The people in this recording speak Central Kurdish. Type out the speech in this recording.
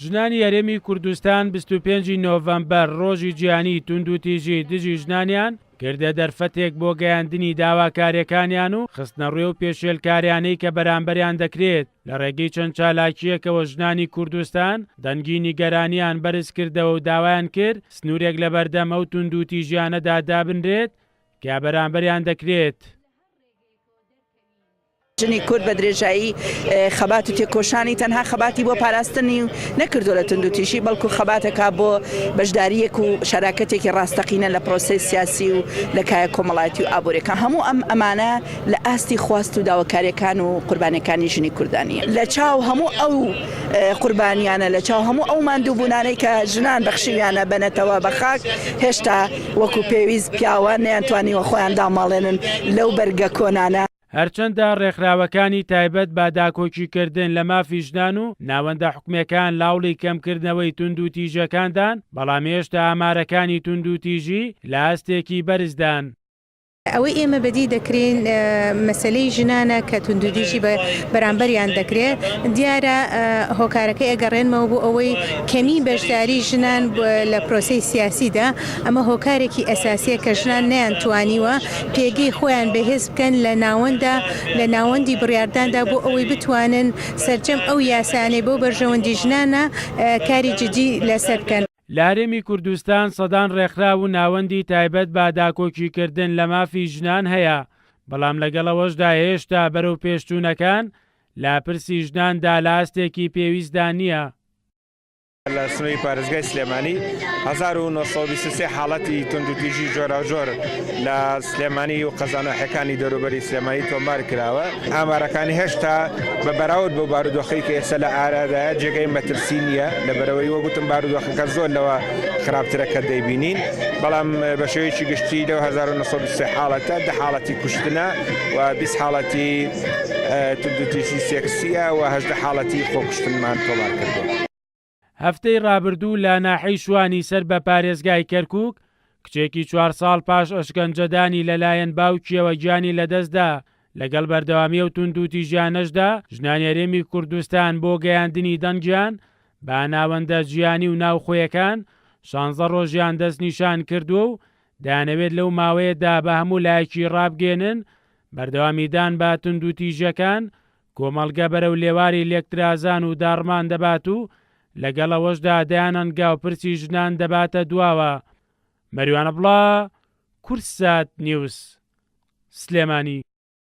ژنانی هەرێمی کوردستان 25 ی نۆڤەمبەر ڕۆژی جیهانیی توندوتیژی دژی ژنانیان کردە دەرفەتێک بۆ گەیاندنی داواکارییەکانیان و خستنەڕووی ئەو پێشێلکاریانەی کە بەرامبەریان دەکرێت، لە ڕێگەی چەند چالاکییەکەوە ژنانی کوردستان دەنگی نیگەرانییان بەرزکردەوە و داوایان کرد سنوورێک لەبەردەم ئەو توندوتیژیانەدا دابنرێت کە بەرامبەریان دەکرێت. ژنی کورد بە درێژایی خەبات و تێکۆشانی تەنها خەباتی بۆ پاراستنی نەکردووە لە توندوتیژی، بەڵکو خەباتەکە بۆ بەشدارییەک و شەراکەتێکی ڕاستەقینە لە پرۆسەی سیاسی و لە کایە کۆمەڵایەتی و ئابووریەکان. هەموو ئەم ئەمانە لە ئاستی خواست و داواکاریەکان و قوربانیەکانی ژنی کورددا نییە. لە چاو هەموو ئەو قوربانیانە، لە چاو هەموو ئەو ماندووبوونانەی کە ژنان بەخشیویانە بە نەتەوە، بە خاک، هێشتا وەکو پێویست پیاوان نەیانتوانیوە خۆیان داماڵێنن لەو بەرگە کۆنانە. هەرچەندە ڕێکخراوەکانی تایبەت بە داکۆکیکردن لە مافی ژنان و ناوەندە حکومییەکان لە هەوڵی کەمکردنەوەی توندوتیژیەکاندان، بەڵام هێشتا ئامارەکانی توندوتیژی لە ئاستێکی بەرزدان. ئەوەی ئێمە بەدی دەکرین مەسەلەی ژنانە کە توندوتیژی بە بەرامبەریان دەکرێت، دیارە هۆکارەکەی ئەگەڕێنمەوە بۆ ئەوەی کەمی بەشداری ژنان لە پرۆسەی سیاسیدا، ئەمە هۆکارێکی ئەساسیە کە ژنان نەیانتوانیوە پێگەی خۆیان بەهێز بکەن لە ناوەندا لە ناوەندی بڕیارداندا بۆ ئەوەی بتوانن سەرجەم ئەو یاسایانەی بۆ بەرژەوەندی ژنانە کاری جدی لەسەر بکەن. لە هەرێمی کوردستان سەدان ڕێکخراو و ناوەندی تایبەت بە داکۆکیکردن لە مافی ژنان هەیە، بەڵام لەگەڵ ئەوەشدا هێشتا بەرەوپێشچوونەکان لە پرسی ژناندا لە ئاستێکی پێویستدا نییە. لە سنووری پارێزگای سلێمانی 1923 حاڵەتی توندوتیژی جۆراوجۆر لە سلێمانی و قەزاناحەکانی دەوروبەری سلێمانی تۆمار کراوە. ئامارەکانی هێشتا بە بەراورد بەو بارودۆخەی کە ئێستا لە ئارادایە جێگەی مەترسی نییە، لەبەرئەوەی وەک وتم بارودۆخەکە زۆر لەوە خراپترە کە دەیبینین، بەڵام بە شێوەیەکی گشتی لەو 1923 حاڵەتە دە حاڵەتی کوشتنە و 20 حاڵەتی توندوتیژی سێکسییە و 18 حاڵەتی خۆکوشتنمان تۆمار کردووە. هەفتەی رابردوو لە ناحیەی شوانی سەر بە پارێزگای کەرکوک، کچێکی چوار ساڵ پاش ئەشکەنجەدانی لەلایەن باوکیەوە گیانی لەدەستدا، لەگەڵ بەردەوامی ئەو توندوتیژیانەشدا ژنانی هەرێمی کوردستان بۆ گەیاندنی دەنگیان بە ناوەندە جیهانی و ناوخۆیەکان شانزە رۆژیان دەستنیشان کردووە و دەیانەوێت لەو ماوەیەدا بە هەموو لایەکی رابگەیەنن بەردەوامیدان بە توندوتیژیەکان کۆمەڵگە بەرەو لێواری لێکترازان و داڕمان دەبات و لەگەڵ ئەوەشدا دەیان هەنگاو پرسی ژنان دەباتە دواوە. مەریوان عەبدوڵا، کوردسات نیوز، سلێمانی.